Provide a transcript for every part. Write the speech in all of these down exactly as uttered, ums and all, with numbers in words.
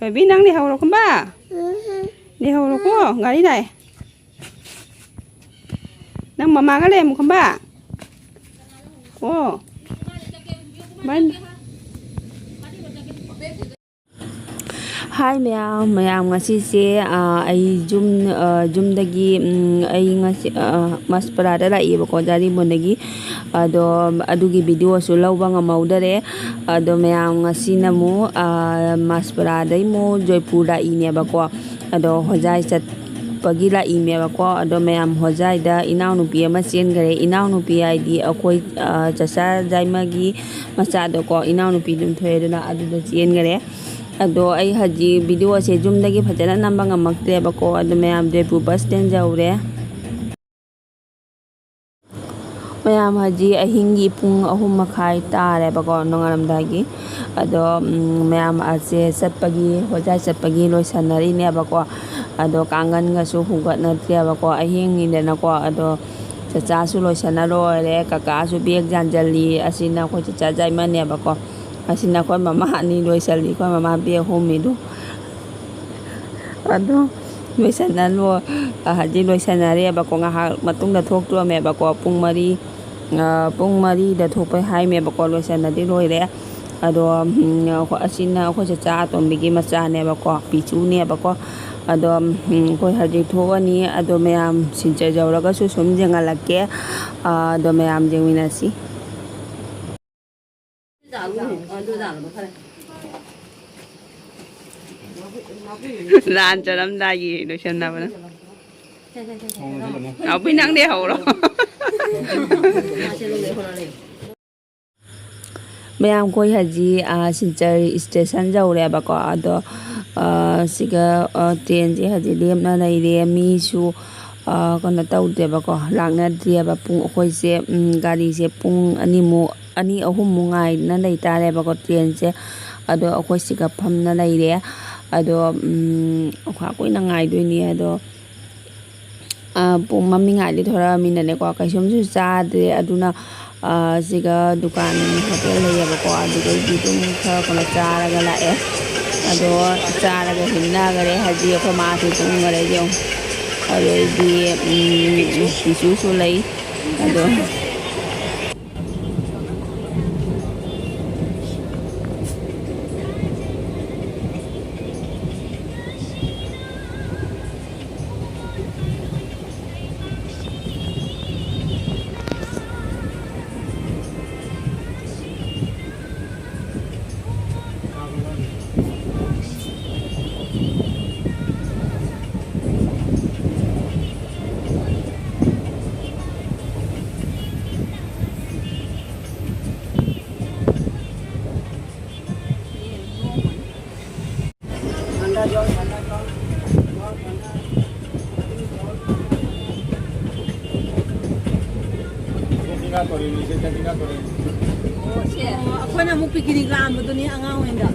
ꯊꯣꯏꯕꯤ, ꯅꯪ ꯂꯩꯍꯧꯔꯣ, ꯈꯝꯕ꯫ ꯂꯩꯍꯧꯔꯣꯀꯣ, ꯒꯥꯔꯤ ꯂꯥꯛꯑꯦ꯫ ꯅꯪ ꯃꯃꯥꯒ ꯂꯩꯔꯝꯃꯨ, ꯈꯝꯕ꯫ ꯀꯣ꯫ ꯕꯥꯏ꯫ ꯍꯥꯏ ꯃꯌꯥꯝ, ꯃꯌꯥꯝ ꯉꯁꯤꯁꯦ, ꯑ, ꯑꯩ ꯌꯨꯝ, ꯑ, ꯌꯨꯝꯗꯒꯤ, ꯎꯝ, ꯑꯩ ꯉꯁꯤ, ꯑ, ꯃꯁꯄꯔꯥꯗ ꯂꯥꯛꯏꯕꯀꯣ, ꯖꯥꯔꯤꯃꯣꯟꯗꯒꯤ꯫ ꯑꯗꯣ ꯑꯗꯨꯒꯤ ꯚꯤꯗꯤꯑꯣꯁꯨ ꯂꯧꯕ ꯉꯝꯍꯧꯗꯔꯦ꯫ ꯑꯗꯣ ꯃꯌꯥꯝ ꯉꯁꯤꯅ ꯑꯃꯨꯛ, ꯑ, ꯃꯁꯄꯔꯥꯗꯩ ꯑꯃꯨꯛ ꯖꯣꯏꯄꯨꯔ ꯂꯥꯛꯏꯅꯦꯕꯀꯣ꯫ ꯑꯗꯣ ꯍꯣꯖꯥꯏ ꯆꯠꯄꯒꯤ ꯂꯥꯛꯏꯅꯦꯕꯀꯣ꯫ ꯑꯗꯣ ꯃꯌꯥꯝ ꯍꯣꯖꯥꯏꯗ ꯏꯅꯥꯎꯅꯨꯄꯤ ꯑꯃ ꯆꯦꯟꯈꯔꯦ꯫ ꯏꯅꯥꯎꯅꯨꯄꯤ ꯍꯥꯏꯗꯤ ꯑꯩꯈꯣꯏ, ꯑ, ꯆꯆꯥ ꯖꯥꯏꯃꯒꯤ ꯃꯆꯥꯗꯣꯀꯣ, ꯏꯅꯥꯎꯅꯨꯄꯤ ꯑꯗꯨꯝ ꯊꯣꯛꯑꯦ, ꯑꯗꯨꯅ ꯑꯗꯨꯗ ꯆꯦꯟꯈꯔꯦ꯫ ꯑꯗꯣ ꯑꯩ ꯍꯧꯖꯤꯛ ꯚꯤꯗꯤꯑꯣꯁꯦ ꯌꯨꯝꯗꯒꯤ ꯐꯖꯅ ꯅꯝꯕ ꯉꯝꯃꯛꯇ꯭ꯔꯦꯕꯀꯣ꯫ ꯑꯗꯣ ꯃꯌꯥꯝ ꯖꯣꯏꯄꯨꯔ ꯕꯁ ꯁ꯭ꯇꯦꯟ ꯌꯧꯔꯦ꯫ ꯃꯌꯥꯝ ꯍꯧꯖꯤꯛ ꯑꯍꯤꯡꯒꯤ ꯄꯨꯡ ꯑꯍꯨꯝ ꯃꯈꯥꯏ ꯇꯥꯔꯦꯕꯀꯣ, ꯅꯣꯡꯉꯥꯜꯂꯝꯗꯥꯏꯒꯤ꯫ ꯑꯗꯣ, ꯎꯝ, ꯃꯌꯥꯝ ꯑꯁꯦ ꯆꯠꯄꯒꯤ, ꯍꯣꯖꯥꯏ ꯆꯠꯄꯒꯤ ꯂꯣꯏꯁꯟꯅꯔꯤꯅꯦꯕꯀꯣ꯫ ꯑꯗꯣ ꯀꯥꯡꯒꯟꯒꯁꯨ ꯍꯨꯒꯠꯅꯗ꯭ꯔꯦꯕꯀꯣ, ꯑꯍꯤꯡꯅꯤꯗꯅꯀꯣ꯫ ꯑꯗꯣ ꯆꯆꯥꯁꯨ ꯂꯣꯏꯁꯟꯅ ꯂꯣꯏꯔꯦ, ꯀꯀꯥꯁꯨ ꯕꯦꯒ ꯌꯥꯟꯖꯜꯂꯤ꯫ ꯑꯁꯤꯅ ꯑꯩꯈꯣꯏ ꯆꯆꯥ ꯖꯥꯏꯃꯅꯦꯕꯀꯣ꯫ ꯑꯁꯤꯅ ꯑꯩꯈꯣꯏ ꯃꯃꯥ ꯑꯅꯤ ꯂꯣꯏꯁꯜꯂꯤ, ꯑꯩꯈꯣꯏ ꯃꯃꯥ ꯕꯦꯒ ꯍꯨꯝꯃꯤꯗꯨ꯫ ꯑꯗꯣ ꯂꯣꯏꯁꯟꯅ ꯂꯣ-, ꯍꯧꯖꯤꯛ ꯂꯣꯏꯁꯟꯅꯔꯦꯕꯀꯣ, ꯉꯥꯏꯍꯥꯛ ꯃꯇꯨꯡꯗ ꯊꯣꯛꯇꯣꯔꯃꯦꯕꯀꯣ, ꯄꯨꯡ ꯃꯔꯤ, ꯑ, ꯄꯨꯡ ꯃꯔꯤꯗ ꯊꯣꯛꯄꯩ ꯍꯥꯏꯃꯦꯕꯀꯣ, ꯂꯣꯏꯁꯟꯅꯗꯤ ꯂꯣꯏꯔꯦ꯫ ꯑꯗꯣ, ꯎꯝ, ꯑꯩꯈꯣꯏ, ꯑꯁꯤꯅ ꯑꯩꯈꯣꯏ ꯆꯆꯥ ꯑꯇꯣꯝꯕꯤꯒꯤ ꯃꯆꯥꯅꯦꯕꯀꯣ, ꯄꯤꯆꯨꯅꯦꯕꯀꯣ꯫ ꯑꯗꯣ, ꯎꯝ, ꯑꯩꯈꯣꯏ ꯍꯧꯖꯤꯛ ꯊꯣꯛꯑꯅꯤ꯫ ꯑꯗꯣ ꯃꯌꯥꯝ ꯁꯤꯜꯆꯔ ꯌꯧꯔꯒꯁꯨ ꯁꯨꯝ ꯌꯦꯡꯍꯜꯂꯛꯀꯦ꯫ ꯑ, ꯑꯗꯣ ꯃꯌꯥꯝ ꯌꯦꯡꯃꯤꯟꯅꯁꯤ꯫ ꯂꯥꯟ ꯆꯠꯂꯝꯗꯥꯏꯒꯤ ꯂꯣꯏꯁꯟꯅꯕꯅ꯫ ꯅꯥꯎꯕꯤ, ꯅꯪꯗꯤ ꯍꯧꯔꯣ꯫ ꯃꯌꯥꯝ, ꯑꯩꯈꯣꯏ ꯍꯧꯖꯤꯛ, ꯑ, ꯁꯤꯜꯆꯔ ꯁ꯭ꯇꯦꯁꯟ ꯌꯧꯔꯦꯕꯀꯣ꯫ ꯑꯗꯣ, ꯑ, ꯁꯤꯒ, ꯑ, ꯇ꯭ꯔꯦꯟꯁꯦ ꯍꯧꯖꯤꯛ ꯂꯦꯞꯅ ꯂꯩꯔꯦ꯫ ꯃꯤꯁꯨ, ꯑ, ꯀꯩꯅꯣ ꯇꯧꯗꯦꯕꯀꯣ, ꯂꯥꯛꯅꯗ꯭ꯔꯤꯑꯕ꯫ ꯄꯨꯡ, ꯑꯩꯈꯣꯏꯁꯦ, ꯎꯝ, ꯒꯥꯔꯤꯁꯦ ꯄꯨꯡ ꯑꯅꯤꯃꯨꯛ, ꯑꯅꯤ ꯑꯍꯨꯝꯃꯨꯛ ꯉꯥꯏꯗꯅ ꯂꯩꯇꯥꯔꯦꯕꯀꯣ ꯇ꯭ꯔꯦꯟꯁꯦ꯫ ꯑꯗꯣ ꯑꯩꯈꯣꯏ ꯁꯤꯒ ꯐꯝꯅ ꯂꯩꯔꯦ꯫ ꯑꯗꯣ, ꯎꯝ, ꯑꯩꯈꯣꯏ ꯀꯨꯏꯅ ꯉꯥꯏꯗꯣꯏꯅꯤ꯫ ꯑꯗꯣ, ꯑ, ꯄꯨꯡ ꯃꯝꯃꯤꯉꯥꯏꯗꯤ ꯊꯣꯔꯛꯑꯃꯤꯅꯅꯦꯀꯣ, ꯀꯩꯁꯨꯝꯁꯨ ꯆꯥꯗ꯭ꯔꯦ꯫ ꯑꯗꯨꯅ, ꯑ, ꯁꯤꯒ ꯗꯨꯀꯥꯟ ꯍꯣꯇꯦꯜ ꯂꯩꯌꯦꯕꯀꯣ, ꯑꯗꯨꯗꯩꯗꯤ ꯑꯗꯨꯝ ꯈꯔ ꯀꯩꯅꯣ ꯆꯥꯔꯒ ꯂꯥꯛꯑꯦ꯫ ꯑꯗꯣ ꯆꯥꯔꯒ ꯍꯤꯞꯅꯈꯔꯦ꯫ ꯍꯧꯖꯤꯛ ꯑꯩꯈꯣꯏ ꯃꯥꯁꯨ ꯇꯨꯝꯈꯔꯦ ꯌꯦꯡꯉꯣ꯫ ꯑꯗꯩꯗꯤ, ꯎꯝ, ꯄꯤꯆꯨꯁꯨ ꯂꯩ꯫ ꯑꯗꯣ ꯑꯩꯈꯣꯏꯅ ꯑꯃꯨꯛ ꯄꯤꯀꯤꯅꯤꯛ ꯂꯥꯛꯑꯝꯕꯗꯨꯅꯤ ꯑꯉꯥꯡ ꯑꯣꯏꯅ꯫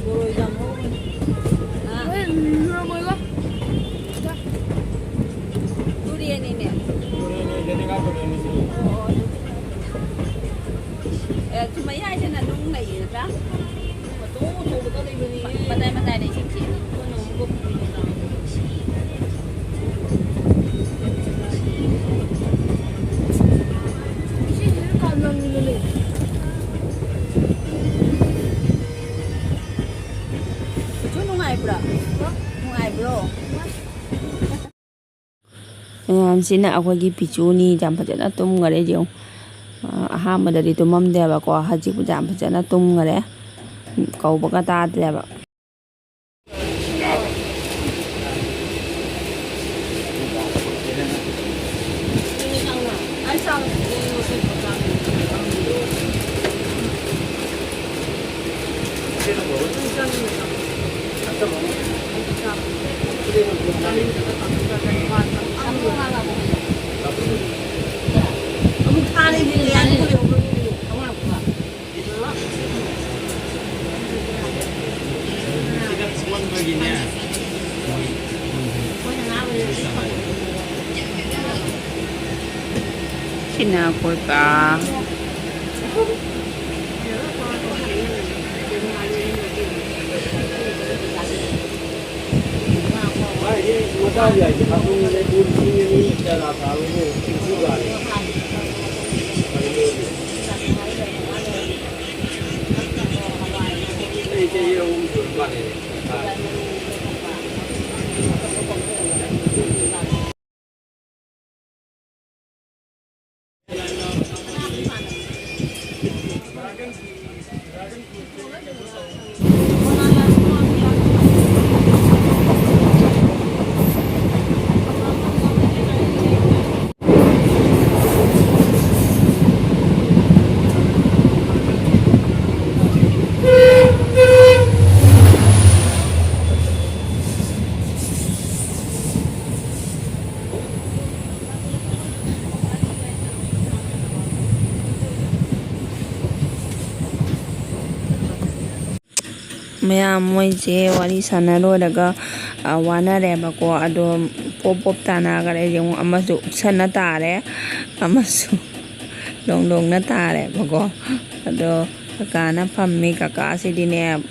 ꯕꯣꯔꯣꯏ ꯌꯥꯝ ꯍꯧꯕꯅꯤ꯫ ꯑꯥ꯫ ꯍꯣꯏ, ꯂꯨꯔꯝꯃꯣꯏꯀꯣ꯫ ꯇꯨꯔꯦꯟꯅꯤꯅꯦ꯫ ꯇꯨꯔꯦꯟꯅꯤ, ꯂꯦꯅꯤꯡꯒꯥ ꯇꯨꯔꯦꯟꯅꯤ ꯁꯤꯗꯤ꯫ ꯑꯣ, ꯑꯣ, ꯑꯗꯨ ꯑꯦ, ꯁꯨꯝ ꯃꯌꯥꯏꯗꯅ ꯅꯨꯡ ꯂꯩꯌꯦ ꯅꯠꯇ꯭ꯔꯥ? ꯅꯨꯡ ꯑꯆꯧ ꯑꯆꯧꯕꯒ ꯂꯩꯕꯅꯦ꯫ ꯃꯇꯥꯏ ꯃꯇꯥꯏ ꯂꯩꯁꯤꯡꯁꯦ꯫ ꯑꯩꯈꯣꯏꯅ ꯑꯃꯨꯛ ꯏꯁꯤꯡꯁꯤꯅ ꯀꯥꯞꯂꯝꯗꯅ ꯂꯩ꯫ ꯁꯨ ꯅꯨꯡꯉꯥꯏꯕ꯭ꯔꯥ? ꯅꯨꯡꯉꯥꯏꯕ꯭ꯔꯣ? ꯃꯌꯥꯝꯁꯤꯅ ꯑꯩꯈꯣꯏꯒꯤ ꯄꯤꯆꯨꯅꯤ ꯌꯥꯝ ꯐꯖꯅ ꯇꯨꯝꯈꯔꯦ ꯌꯦꯡꯉꯨ꯫ ꯑꯍꯥꯟꯕꯗꯗꯤ ꯇꯨꯝꯃꯝꯗꯦꯕꯀꯣ, ꯍꯧꯖꯤꯛꯄꯨꯗꯤ ꯌꯥꯝ ꯐꯖꯅ ꯇꯨꯝꯈꯔꯦ, ꯀꯧꯕꯒ ꯇꯥꯗ꯭ꯔꯦꯕ꯫ ꯁꯤꯅ ꯑꯩꯈꯣꯏ ꯀꯥ꯫ ꯃꯌꯥꯝ ꯃꯣꯏꯁꯦ ꯋꯥꯔꯤ ꯁꯥꯟꯅ ꯂꯣꯏꯔꯒ, ꯑ, ꯋꯥꯅꯔꯦꯕꯀꯣ꯫ ꯑꯗꯣ ꯄꯣꯞ ꯄꯣꯞ ꯇꯥꯟꯅꯈꯔꯦ꯫ ꯌꯦꯡꯉꯨ, ꯑꯃꯁꯨ ꯎꯞꯁꯟꯅ ꯇꯥꯔꯦ, ꯑꯃꯁꯨ ꯂꯣꯡ ꯂꯣꯡꯅ ꯇꯥꯔꯦꯕꯀꯣ꯫ ꯑꯗꯣ ꯀꯀꯥꯅ ꯐꯝꯃꯤ꯫ ꯀꯀꯥꯁꯤꯗꯤꯅꯦ,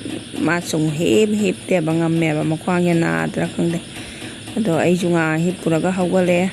ꯃꯥ ꯁꯨꯝ ꯍꯤꯞ ꯍꯤꯞꯇꯦꯕ, ꯉꯝꯃꯦꯕ, ꯃꯈ꯭ꯋꯥꯡꯁꯦ ꯅꯥꯗ꯭ꯔꯥ ꯈꯪꯗꯦ꯫ ꯑꯗꯣ ꯑꯩꯁꯨ ꯉꯥꯏꯍꯥꯛ ꯍꯤꯞꯄꯨꯔꯒ ꯍꯧꯒꯠꯂꯛꯑꯦ꯫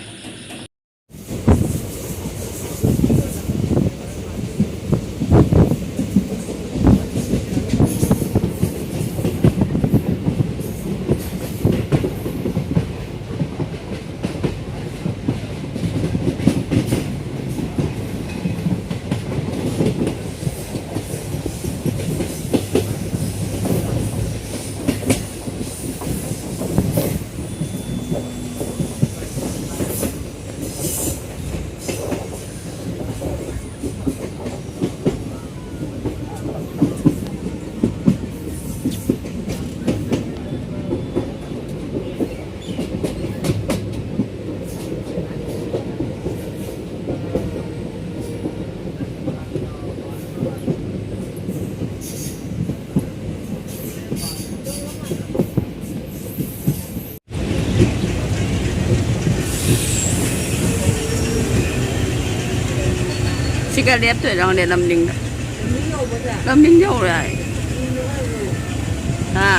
ꯂꯦꯞꯇꯣꯏꯔꯣ ꯈꯪꯗꯦ ꯂꯝꯗꯤꯡꯗ꯫ ꯂꯝꯗꯤꯡ ꯌꯧꯔꯦ ꯍꯥꯏ꯫ ꯍꯥ?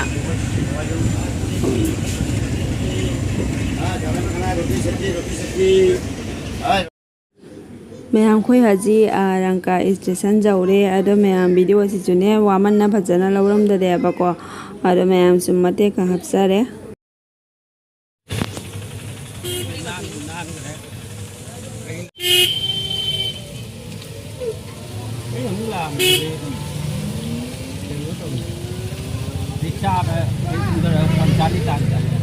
ꯃꯌꯥꯝ, ꯑꯩꯈꯣꯏ ꯍꯧꯖꯤꯛ, ꯑ, ꯔꯪꯀꯥ ꯁ꯭ꯇꯦꯁꯟ ꯌꯧꯔꯦ꯫ ꯑꯗꯣ ꯃꯌꯥꯝ, ꯚꯤꯗꯤꯑꯣꯁꯤꯁꯨꯅꯦ ꯋꯥꯃꯟꯅ ꯐꯖꯅ ꯂꯧꯔꯝꯗꯔꯦꯕꯀꯣ꯫ ꯑꯗꯣ ꯃꯌꯥꯝ ꯁꯨꯝ ꯃꯇꯦꯛ ꯈꯔ ꯍꯥꯞꯆꯔꯦ꯫ ꯑꯩ ꯑꯃꯨꯛ ꯂꯥꯛꯑꯝꯃꯦ꯫ ꯀꯩꯅꯣ ꯇꯧꯔꯤ꯫ ꯔꯤꯛꯁꯥꯗ ꯑꯩ ꯄꯨꯊꯔꯒ ꯐꯣꯟ ꯆꯥꯔꯖ ꯇꯥꯟ ꯆꯠꯂꯦ꯫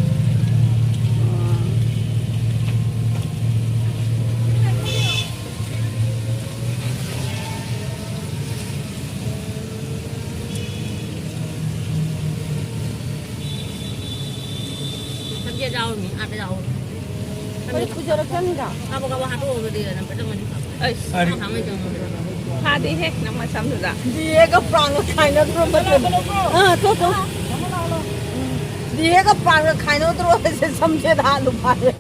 ꯁꯝꯖꯦꯠ ꯌꯥꯎꯔꯤꯃꯤ, ꯑꯥꯗ ꯌꯥꯎꯔꯤ꯫ ꯍꯧꯖꯤꯛ ꯄꯨꯖꯔꯛꯆꯅꯤꯗ꯫ ꯀꯥꯕꯛ ꯀꯥꯕꯛ ꯍꯥꯠꯇꯣꯛꯑꯒꯗꯤ ꯅꯝꯕꯔ ꯆꯪꯉꯗꯤ ꯐꯕ꯫ ꯑꯩꯁ꯫ ꯑꯔꯤ꯫ ꯊꯥꯡꯉꯩ ꯆꯪꯉꯒꯗꯤ ꯐꯕ꯫ ꯐꯥꯗꯦꯍꯦ, ꯅꯃ ꯁꯝꯗꯨꯗ꯫ ꯗꯤꯍꯦꯒ ꯄ꯭ꯔꯥꯟꯒ ꯈꯥꯏꯅꯗ꯭ꯔꯣ ꯃꯇꯨꯡ? ꯑꯥ, ꯇꯣ, ꯇꯣ꯫ ꯗꯤꯍꯦꯒ ꯄ꯭ꯔꯥꯟꯒ ꯈꯥꯏꯅꯗ꯭ꯔꯣ ꯍꯥꯏꯁꯦ? ꯁꯝꯖꯦꯠ ꯍꯥꯠꯂꯨ ꯐꯥꯔꯦ꯫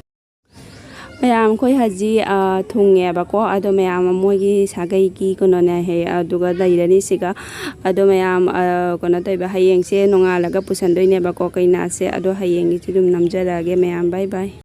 ꯃꯌꯥꯝ, ꯑꯩꯈꯣꯏ ꯍꯧꯖꯤꯛ, ꯑ, ꯊꯨꯡꯉꯦꯕꯀꯣ꯫ ꯑꯗꯣ ꯃꯌꯥꯝ, ꯃꯣꯏꯒꯤ ꯁꯥꯒꯩꯒꯤ ꯀꯩꯅꯣꯅꯦ ꯍꯦ, ꯑꯗꯨꯒ ꯂꯩꯔꯅꯤ ꯁꯤꯒ꯫ ꯑꯗꯣ ꯃꯌꯥꯝ, ꯑ, ꯀꯩꯅꯣ ꯇꯧꯕ, ꯍꯌꯦꯡꯁꯦ ꯅꯣꯡꯉꯥꯜꯂꯒ ꯄꯨꯁꯟꯗꯣꯏꯅꯦꯕꯀꯣ ꯀꯩꯅꯥꯁꯦ꯫ ꯑꯗꯣ ꯍꯌꯦꯡꯒꯤꯁꯨ ꯑꯗꯨꯝ ꯅꯝꯖꯔꯛꯑꯒꯦ ꯃꯌꯥꯝ꯫ ꯕꯥꯏ ꯕꯥꯏ꯫